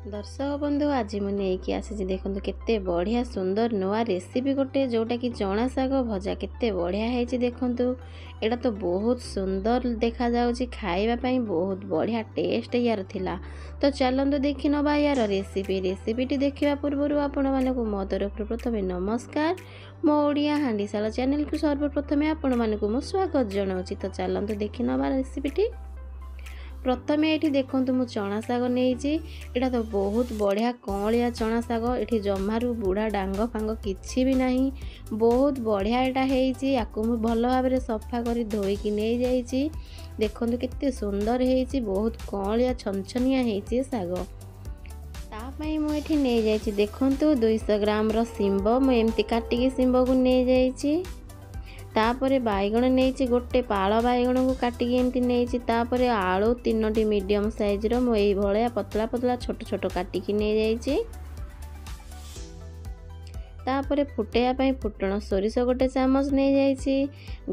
ଦର୍ଶକ ବନ୍ଧୁ, ଆଜି ମୁଁ ନେଇକି ଆସିଛି ଦେଖନ୍ତୁ କେତେ ବଢ଼ିଆ ସୁନ୍ଦର ନୂଆ ରେସିପି ଗୋଟେ, ଯେଉଁଟାକି ଚଣା ଶାଗ ଭଜା। କେତେ ବଢ଼ିଆ ହେଇଛି ଦେଖନ୍ତୁ। ଏଇଟା ତ ବହୁତ ସୁନ୍ଦର ଦେଖାଯାଉଛି, ଖାଇବା ପାଇଁ ବହୁତ ବଢ଼ିଆ ଟେଷ୍ଟ ୟାର ଥିଲା। ତ ଚାଲନ୍ତୁ ଦେଖି ନେବା ୟାର ରେସିପି। ରେସିପିଟି ଦେଖିବା ପୂର୍ବରୁ ଆପଣମାନଙ୍କୁ ମୋ ତରଫରୁ ପ୍ରଥମେ ନମସ୍କାର। ମୋ ଓଡ଼ିଆ ହାଣ୍ଡିଶାଳ ଚ୍ୟାନେଲକୁ ସର୍ବପ୍ରଥମେ ଆପଣମାନଙ୍କୁ ମୁଁ ସ୍ୱାଗତ ଜଣାଉଛି। ତ ଚାଲନ୍ତୁ ଦେଖି ନେବା ରେସିପିଟି। ପ୍ରଥମେ ଏଇଠି ଦେଖନ୍ତୁ ମୁଁ ଚଣା ଶାଗ ନେଇଛି। ଏଇଟା ତ ବହୁତ ବଢ଼ିଆ କଅଁଳିଆ ଚଣା ଶାଗ। ଏଠି ଜମାରୁ ବୁଢ଼ା ଡାଙ୍ଗ ଫାଙ୍ଗ କିଛି ବି ନାହିଁ। ବହୁତ ବଢ଼ିଆ ଏଇଟା ହେଇଛି। ୟାକୁ ମୁଁ ଭଲ ଭାବରେ ସଫା କରି ଧୋଇକି ନେଇଯାଇଛି। ଦେଖନ୍ତୁ କେତେ ସୁନ୍ଦର ହେଇଛି, ବହୁତ କଅଁଳିଆ ଛନଛନିଆ ହେଇଛି ଶାଗ। ତା ପାଇଁ ମୁଁ ଏଠି ନେଇଯାଇଛି ଦେଖନ୍ତୁ 200 ଗ୍ରାମର ଶିମ୍ବ। ମୁଁ ଏମିତି କାଟିକି ଶିମ୍ବକୁ ନେଇଯାଇଛି। ତାପରେ ବାଇଗଣ ନେଇଛି, ଗୋଟେ ପାଳ ବାଇଗଣକୁ କାଟିକି ଏମିତି ନେଇଛି। ତାପରେ ଆଳୁ 3ଟି ମିଡ଼ିୟମ୍ ସାଇଜ୍ର ମୁଁ ଏଇଭଳିଆ ପତଳା ପତଳା ଛୋଟ ଛୋଟ କାଟିକି ନେଇଯାଇଛି। ତାପରେ ଫୁଟେଇବା ପାଇଁ ଫୁଟଣ ସୋରିଷ ଗୋଟେ ଚାମଚ ନେଇଯାଇଛି।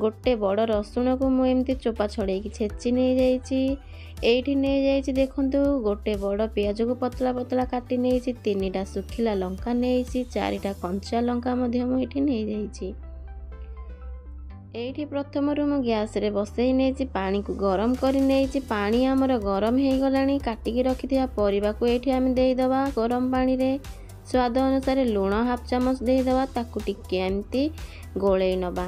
ଗୋଟେ ବଡ଼ ରସୁଣକୁ ମୁଁ ଏମିତି ଚୋପା ଛଡ଼େଇକି ଛେଚି ନେଇଯାଇଛି। ଏଇଠି ନେଇଯାଇଛି ଦେଖନ୍ତୁ ଗୋଟେ ବଡ଼ ପିଆଜକୁ ପତଳା ପତଳା କାଟି ନେଇଛି। 3ଟା ଶୁଖିଲା ଲଙ୍କା ନେଇଛି, 4ଟା କଞ୍ଚା ଲଙ୍କା ମଧ୍ୟ ମୁଁ ଏଇଠି ନେଇଯାଇଛି। ଏଇଠି ପ୍ରଥମରୁ ମୁଁ ଗ୍ୟାସ୍ରେ ବସେଇ ନେଇଛି, ପାଣିକୁ ଗରମ କରି ନେଇଛି। ପାଣି ଆମର ଗରମ ହେଇଗଲାଣି। କାଟିକି ରଖିଥିବା ପରିବାକୁ ଏଇଠି ଆମେ ଦେଇଦେବା ଗରମ ପାଣିରେ। ସ୍ୱାଦ ଅନୁସାରେ ଲୁଣ ହାଫ୍ ଚାମଚ ଦେଇଦେବା। ତାକୁ ଟିକେ ଏମିତି ଗୋଳେଇ ନେବା।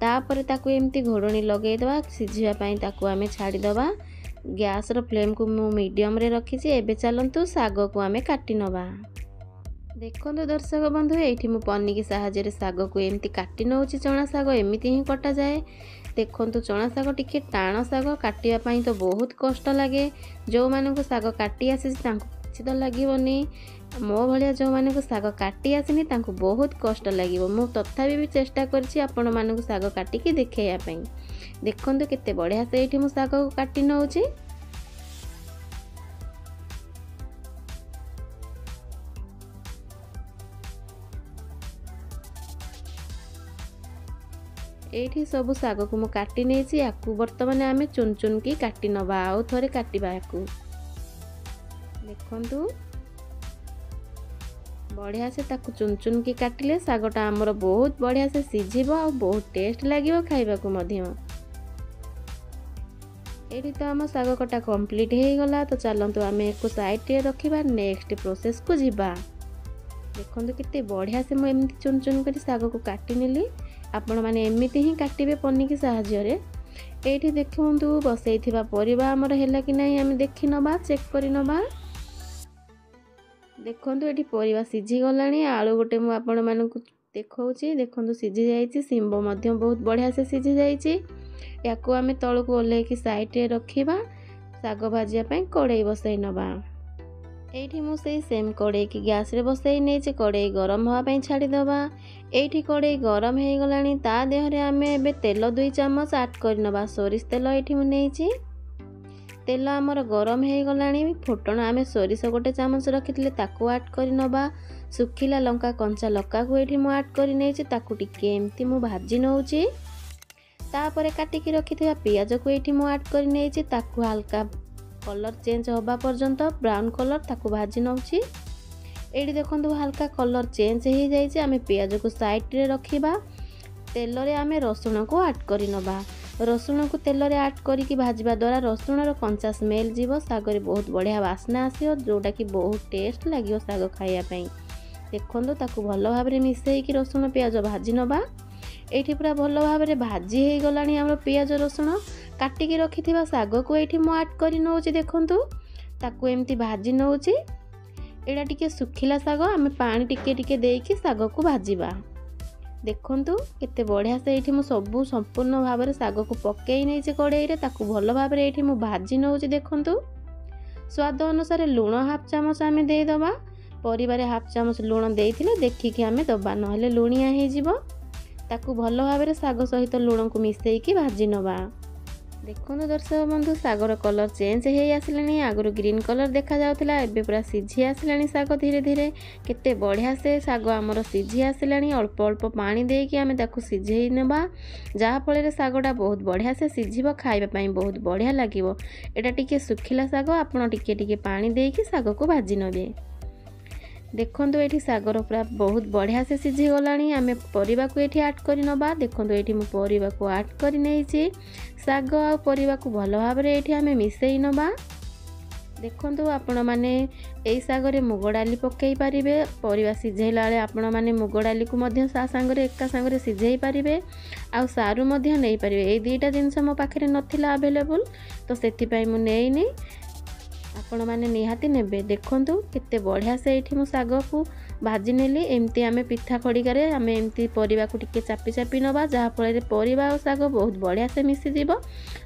ତାପରେ ତାକୁ ଏମିତି ଘୋଡ଼ଣୀ ଲଗେଇଦେବା, ସିଝିବା ପାଇଁ ତାକୁ ଆମେ ଛାଡ଼ିଦେବା। ଗ୍ୟାସ୍ର ଫ୍ଲେମ୍କୁ ମୁଁ ମିଡ଼ିୟମରେ ରଖିଛି। ଏବେ ଚାଲନ୍ତୁ ଶାଗକୁ ଆମେ କାଟି ନେବା। ଦେଖନ୍ତୁ ଦର୍ଶକ ବନ୍ଧୁ, ଏଇଠି ମୁଁ ପନିକି ସାହାଯ୍ୟରେ ଶାଗକୁ ଏମିତି କାଟି ନେଉଛି। ଚଣା ଶାଗ ଏମିତି ହିଁ କଟାଯାଏ। ଦେଖନ୍ତୁ ଚଣା ଶାଗ ଟିକେ ଟାଣ ଶାଗ, କାଟିବା ପାଇଁ ତ ବହୁତ କଷ୍ଟ ଲାଗେ। ଯେଉଁମାନଙ୍କୁ ଶାଗ କାଟି ଆସିଛି ତାଙ୍କୁ କିଛି ତ ଲାଗିବନି। ମୋ ଭଳିଆ ଯେଉଁମାନଙ୍କୁ ଶାଗ କାଟି ଆସିନି ତାଙ୍କୁ ବହୁତ କଷ୍ଟ ଲାଗିବ। ମୁଁ ତଥାପି ବି ଚେଷ୍ଟା କରିଛି ଆପଣମାନଙ୍କୁ ଶାଗ କାଟିକି ଦେଖେଇବା ପାଇଁ। ଦେଖନ୍ତୁ କେତେ ବଢ଼ିଆ ସେ ଏଇଠି ମୁଁ ଶାଗକୁ କାଟି ନେଉଛି। ଏଇଠି ସବୁ ଶାଗକୁ ମୁଁ କାଟି ନେଇଛି। ୟାକୁ ବର୍ତ୍ତମାନ ଆମେ ଚୁନ ଚୁନକି କାଟି ନେବା, ଆଉ ଥରେ କାଟିବା ୟାକୁ। ଦେଖନ୍ତୁ ବଢ଼ିଆ ସେ ତାକୁ ଚୁନ ଚୁନକି କାଟିଲେ ଶାଗଟା ଆମର ବହୁତ ବଢ଼ିଆ ସେ ସିଝିବ ଆଉ ବହୁତ ଟେଷ୍ଟ ଲାଗିବ ଖାଇବାକୁ ମଧ୍ୟ। ଏଇଠି ତ ଆମ ଶାଗ କଟା କମ୍ପ୍ଲିଟ୍ ହେଇଗଲା। ତ ଚାଲନ୍ତୁ ଆମେ ୟାକୁ ସାଇଡ଼୍ରେ ରଖିବା, ନେକ୍ସଟ ପ୍ରୋସେସ୍କୁ ଯିବା। ଦେଖନ୍ତୁ କେତେ ବଢ଼ିଆ ସେ ମୁଁ ଏମିତି ଚୁନ ଚୁନ କରି ଶାଗକୁ କାଟି ନେଲି। ଆପଣମାନେ ଏମିତି ହିଁ କାଟିବେ ପନିକି ସାହାଯ୍ୟରେ। ଏଇଠି ଦେଖନ୍ତୁ ବସେଇଥିବା ପରିବା ଆମର ହେଲା କି ନାହିଁ ଆମେ ଦେଖି ନେବା, ଚେକ୍ କରି ନେବା। ଦେଖନ୍ତୁ ଏଠି ପରିବା ସିଝିଗଲାଣି। ଆଳୁ ଗୋଟେ ମୁଁ ଆପଣମାନଙ୍କୁ ଦେଖାଉଛି, ଦେଖନ୍ତୁ ସିଝି ଯାଇଛି। ଶିମ୍ବ ମଧ୍ୟ ବହୁତ ବଢ଼ିଆ ସେ ସିଝି ଯାଇଛି। ୟାକୁ ଆମେ ତଳକୁ ଓହ୍ଲେଇକି ସାଇଡ଼୍ରେ ରଖିବା। ଶାଗ ଭାଜିବା ପାଇଁ କଡ଼େଇ ବସେଇ ନେବା। ଏଇଠି ମୁଁ ସେଇ ସେମ୍ କଡ଼େଇକି ଗ୍ୟାସ୍ରେ ବସେଇ ନେଇଛି। କଡ଼େଇ ଗରମ ହେବା ପାଇଁ ଛାଡ଼ିଦେବା। ଏଇଠି କଡ଼େଇ ଗରମ ହେଇଗଲାଣି। ତା ଦେହରେ ଆମେ ଏବେ ତେଲ 2 ଚାମଚ ଆଡ଼୍ କରିନେବା। ସୋରିଷ ତେଲ ଏଇଠି ମୁଁ ନେଇଛି। ତେଲ ଆମର ଗରମ ହେଇଗଲାଣି। ଫୁଟଣ ଆମେ ସୋରିଷ ଗୋଟେ ଚାମଚ ରଖିଥିଲେ ତାକୁ ଆଡ଼୍ କରିନେବା। ଶୁଖିଲା ଲଙ୍କା କଞ୍ଚା ଲଙ୍କାକୁ ଏଇଠି ମୁଁ ଆଡ଼୍ କରି ନେଇଛି। ତାକୁ ଟିକେ ଏମିତି ମୁଁ ଭାଜି ନେଉଛି। ତାପରେ କାଟିକି ରଖିଥିବା ପିଆଜକୁ ଏଇଠି ମୁଁ ଆଡ଼୍ କରି ନେଇଛି। ତାକୁ ହାଲକା କଲର୍ ଚେଞ୍ଜ ହେବା ପର୍ଯ୍ୟନ୍ତ ବ୍ରାଉନ୍ କଲର୍ ତାକୁ ଭାଜି ନେଉଛି। ଏଇଠି ଦେଖନ୍ତୁ ହାଲକା କଲର୍ ଚେଞ୍ଜ ହେଇଯାଇଛି। ଆମେ ପିଆଜକୁ ସାଇଡ଼୍ରେ ରଖିବା। ତେଲରେ ଆମେ ରସୁଣକୁ ଆଡ଼୍ କରିନେବା। ରସୁଣକୁ ତେଲରେ ଆଡ଼୍ କରିକି ଭାଜିବା ଦ୍ୱାରା ରସୁଣର କଞ୍ଚା ସ୍ମେଲ୍ ଯିବ, ଶାଗରେ ବହୁତ ବଢ଼ିଆ ବାସ୍ନା ଆସିବ, ଯେଉଁଟାକି ବହୁତ ଟେଷ୍ଟ ଲାଗିବ ଶାଗ ଖାଇବା ପାଇଁ। ଦେଖନ୍ତୁ ତାକୁ ଭଲ ଭାବରେ ମିଶାଇକି ରସୁଣ ପିଆଜ ଭାଜି ନେବା। ଏଇଠି ପୁରା ଭଲ ଭାବରେ ଭାଜି ହେଇଗଲାଣି ଆମର ପିଆଜ ରସୁଣ। କାଟିକି ରଖିଥିବା ଶାଗକୁ ଏଇଠି ମୁଁ ଆଡ଼୍ କରି ନେଉଛି। ଦେଖନ୍ତୁ ତାକୁ ଏମିତି ଭାଜି ନେଉଛି। ଏଇଟା ଟିକେ ଶୁଖିଲା ଶାଗ, ଆମେ ପାଣି ଟିକେ ଟିକେ ଦେଇକି ଶାଗକୁ ଭାଜିବା। ଦେଖନ୍ତୁ କେତେ ବଢ଼ିଆ ସେ ଏଇଠି ମୁଁ ସବୁ ସମ୍ପୂର୍ଣ୍ଣ ଭାବରେ ଶାଗକୁ ପକେଇ ନେଇଛି କଡ଼େଇରେ। ତାକୁ ଭଲ ଭାବରେ ଏଇଠି ମୁଁ ଭାଜି ନେଉଛି। ଦେଖନ୍ତୁ ସ୍ୱାଦ ଅନୁସାରେ ଲୁଣ ହାଫ୍ ଚାମଚ ଆମେ ଦେଇଦେବା। ପରିବାରେ ହାଫ୍ ଚାମଚ ଲୁଣ ଦେଇଥିଲେ ଦେଖିକି ଆମେ ଦେବା, ନହେଲେ ଲୁଣିଆ ହେଇଯିବ। ତାକୁ ଭଲ ଭାବରେ ଶାଗ ସହିତ ଲୁଣକୁ ମିଶାଇକି ଭାଜି ନେବା। ଦେଖନ୍ତୁ ଦର୍ଶକ ବନ୍ଧୁ, ଶାଗର କଲର୍ ଚେଞ୍ଜ ହେଇ ଆସିଲାଣି। ଆଗରୁ ଗ୍ରୀନ୍ କଲର୍ ଦେଖାଯାଉଥିଲା, ଏବେ ପୁରା ସିଝି ଆସିଲାଣି ଶାଗ ଧୀରେ ଧୀରେ। କେତେ ବଢ଼ିଆ ସେ ଶାଗ ଆମର ସିଝି ଆସିଲାଣି। ଅଳ୍ପ ଅଳ୍ପ ପାଣି ଦେଇକି ଆମେ ତାକୁ ସିଝେଇ ନେବା, ଯାହାଫଳରେ ଶାଗଟା ବହୁତ ବଢ଼ିଆ ସେ ସିଝିବ, ଖାଇବା ପାଇଁ ବହୁତ ବଢ଼ିଆ ଲାଗିବ। ଏଇଟା ଟିକେ ଶୁଖିଲା ଶାଗ, ଆପଣ ଟିକେ ଟିକେ ପାଣି ଦେଇକି ଶାଗକୁ ଭାଜି ନେବେ। ଦେଖନ୍ତୁ, ଏଇଠି ଶାଗର ପୁରା ବହୁତ ବଢ଼ିଆ ସେ ସିଝିଗଲାଣି। ଆମେ ପରିବାକୁ ଏଇଠି ଆଡ଼୍ କରି ନେବା। ଦେଖନ୍ତୁ, ଏଇଠି ମୁଁ ପରିବାକୁ ଆଡ଼୍ କରି ନେଇଛି। ଶାଗ ଆଉ ପରିବାକୁ ଭଲ ଭାବରେ ଏଇଠି ଆମେ ମିଶାଇ ନେବା। ଦେଖନ୍ତୁ, ଆପଣମାନେ ଏଇ ଶାଗରେ ମୁଗ ଡାଲି ପକାଇ ପାରିବେ। ପରିବା ସିଝେଇଲା ବେଳେ ଆପଣମାନେ ମୁଗ ଡାଲିକୁ ମଧ୍ୟ ତା ସାଙ୍ଗରେ ଏକା ସାଙ୍ଗରେ ସିଝେଇ ପାରିବେ, ଆଉ ସାରୁ ମଧ୍ୟ ନେଇପାରିବେ। ଏଇ 2ଟା ଜିନିଷ ମୋ ପାଖରେ ନଥିଲା ଆଭେଲେବୁଲ୍, ତ ସେଥିପାଇଁ ମୁଁ ନେଇନି। ଆପଣମାନେ ନିହାତି ନେବେ। ଦେଖନ୍ତୁ, କେତେ ବଢ଼ିଆ ସେ ଏଇଠି ମୁଁ ଶାଗକୁ ଭାଜି ନେଲି। ଏମିତି ଆମେ ପିଠା ଖଡ଼ିକାରେ ଆମେ ଏମିତି ପରିବାକୁ ଟିକେ ଚାପି ଚାପି ନେବା, ଯାହାଫଳରେ ପରିବା ଆଉ ଶାଗ ବହୁତ ବଢ଼ିଆ ସେ ମିଶିଯିବ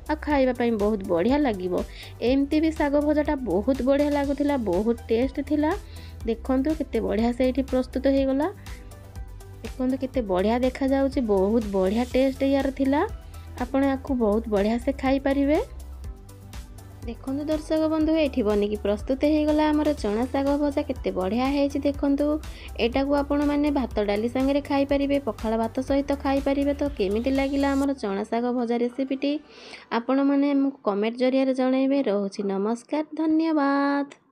ଆଉ ଖାଇବା ପାଇଁ ବହୁତ ବଢ଼ିଆ ଲାଗିବ। ଏମିତି ବି ଶାଗ ଭଜାଟା ବହୁତ ବଢ଼ିଆ ଲାଗୁଥିଲା, ବହୁତ ଟେଷ୍ଟ ଥିଲା। ଦେଖନ୍ତୁ, କେତେ ବଢ଼ିଆ ସେ ଏଇଠି ପ୍ରସ୍ତୁତ ହେଇଗଲା। ଦେଖନ୍ତୁ, କେତେ ବଢ଼ିଆ ଦେଖାଯାଉଛି। ବହୁତ ବଢ଼ିଆ ଟେଷ୍ଟ ୟାର ଥିଲା। ଆପଣ ୟାକୁ ବହୁତ ବଢ଼ିଆ ସେ ଖାଇପାରିବେ। ଦେଖନ୍ତୁ ଦର୍ଶକ ବନ୍ଧୁ, ଏଇଠି ବନିକି ପ୍ରସ୍ତୁତ ହେଇଗଲା ଆମର ଚଣା ଶାଗ ଭଜା। କେତେ ବଢ଼ିଆ ହେଇଛି ଦେଖନ୍ତୁ। ଏଇଟାକୁ ଆପଣମାନେ ଭାତ ଡାଲି ସାଙ୍ଗରେ ଖାଇପାରିବେ, ପଖାଳ ଭାତ ସହିତ ଖାଇପାରିବେ। ତ କେମିତି ଲାଗିଲା ଆମର ଚଣା ଶାଗ ଭଜା ରେସିପିଟି, ଆପଣମାନେ ଆମକୁ କମେଣ୍ଟ ଜରିଆରେ ଜଣାଇବେ। ରହୁଛି, ନମସ୍କାର, ଧନ୍ୟବାଦ।